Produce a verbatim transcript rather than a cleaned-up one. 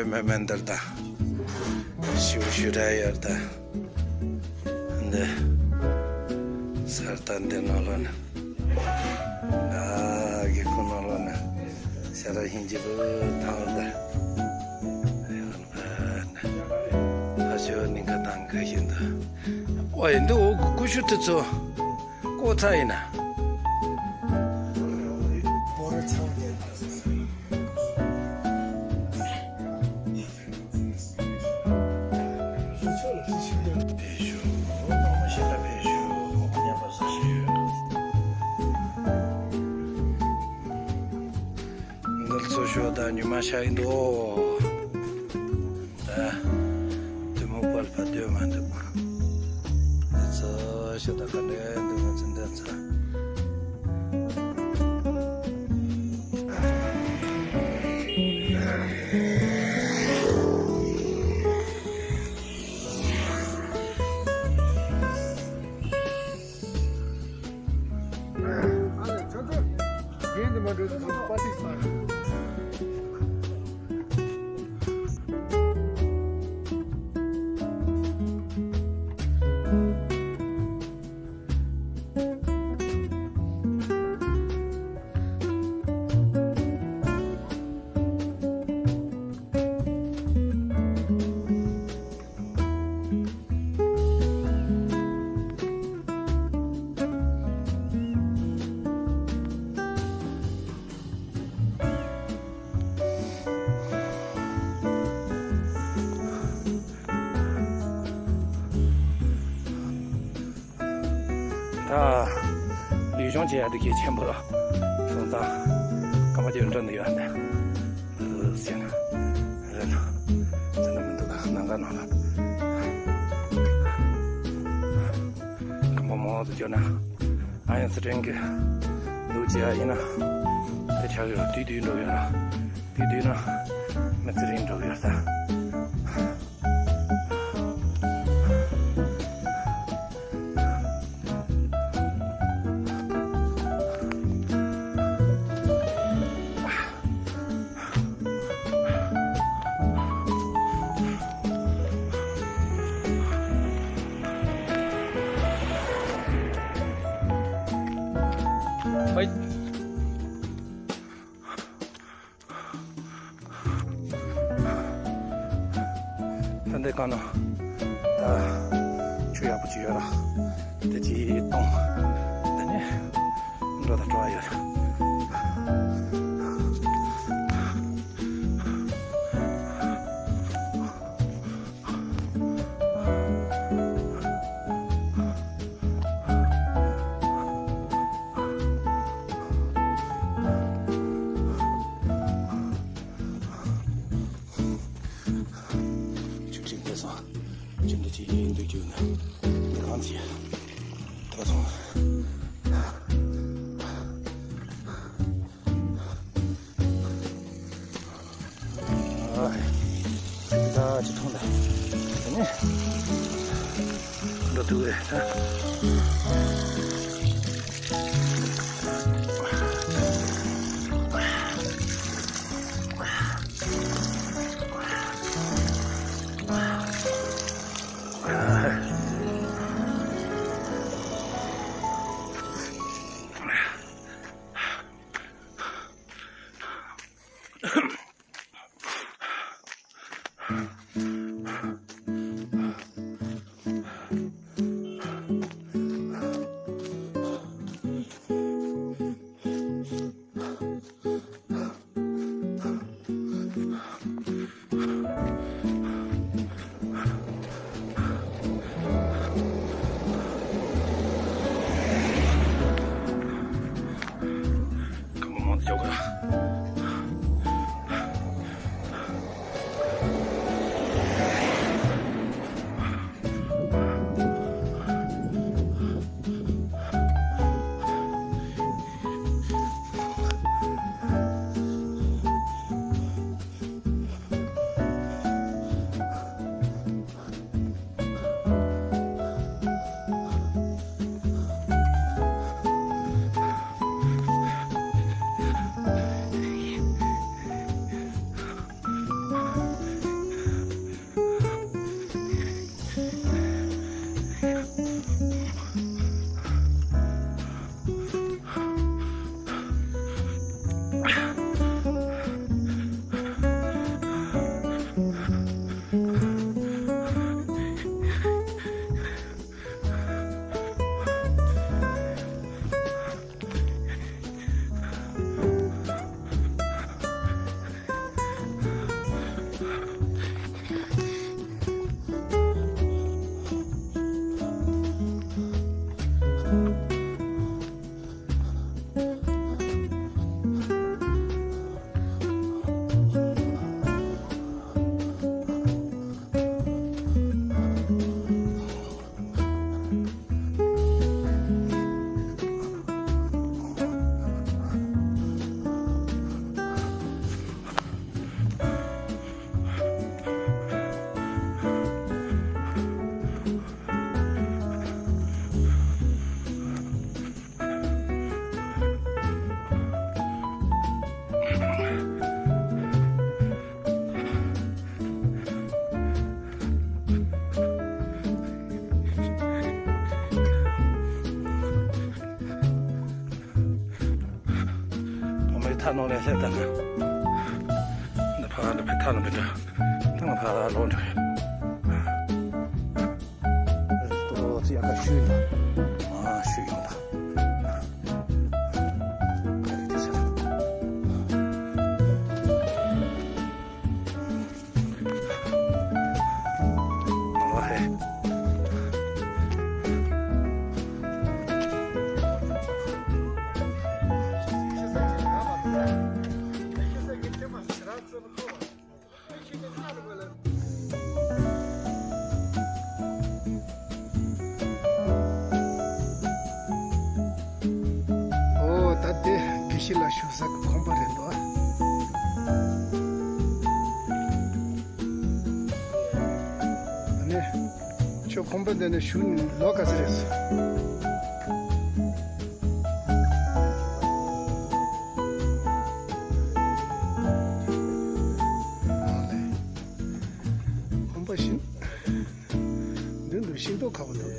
མེ་མེ་འདིར་ད། ཤིའུ་ཤུ་ར་ཡར་ད། འདི། སར་ད་འདི་ནང་ལོགས་ན། ཨ་གི་ཁུ་ནང་ལོགས་ན། ཤ་ར་ཧིན་ཇི་བུ་ཐང་ད། ཨ་ཤོ་ནིང་ཁ་ཐང་ཁ་ཤིན་ད། ཨོ་ཡིན་འདི་འོ་ཀུ་ཤུ་དེ་ཚོ། ཀོ་ཚ་ཡིན་ན། འདི་ཚོ་ཤོ་ད་ཉི་མ་ཤར་གྱི་འདུག་ད་དེ་མོ་པར་ཕ་སྡོད་མ་འདུག་འདི་ཚོ་ཤོ་ད་ག་འདྲ་འདུག་ང་ཚོ་འདི་ཚོ། ད་ལུས་སྦྱོང་བྱེད་ཡག་དེ་གལ་ཆེན་པོ་རེད། སོང་ཙང་སྐར་མ་བརྒྱད་འགྲོ་འདི་ཡོད་ནས། ཟེར་ན་རེད་ན་ཟེར་ན་མི་འདུག་ད་ནང་ག་ནང་ལ་སྐར་མ་མང་དུ་འགྱོ་ན། ཨ་ཡང་སི་ཀྲིན་གི་འདུག་བྱེད་ཡག་ཡིན་ན་དེ་ཆགས་ཡོད། དུས་དུས་འགྲོ་ཡོད་ན་དུས་དུས་ན་མི་ཚེ་རིང་འགྲོ་ཡོད་ད། ད་འདི་གང་ན་ད་ཆུ་ཡག་པོ་ཅིག་ཡོད་ར། དེ་ཅིག་གཏོང་། དེ་ནས་འགྲོ་དང་འགྲོ་བ་ཡོད། ཆུ་ཁྲིད་དེ་སོང་། ཆུ་འདི་ཅི་ཡིན་འདུག་རྒྱུ་ནི་གང་ཅི་ད་སོང་། ཨ་ད་ཅི་ཐོང་ད་ནི་འགྲོ་དུས་རེད་ད། ནང་ལས་སླེབས་ད་ང་། འདི་ཕར་འདི་ཕར་ཐག་ལ་མི་འགྲོ། ད་ང་ཕར་ལོག་འགྲོ། ཏོག་ཙི་ཡག་ག་ཤུལ་ཡིན་པ། ཨ་ཤུལ་ཡོང་ད། ཨོ་ད་དེ་དགེ་བཤེས་ལགས་བཞུགས་ས་གི་ཁང་པ་རེད་འདུག་ཨ། ཨ་ནི་ཁྱོད་ཁང་པ་འདི་ནས་བཞུགས་ནས་ལོ་ག་ཚོད་རེད་ཟེར། ཨ་ལེ། ཁང་པ་ཤིང་། མདུན་དུ་ཤིང་ཏོག་ཁ་བོ་འདུག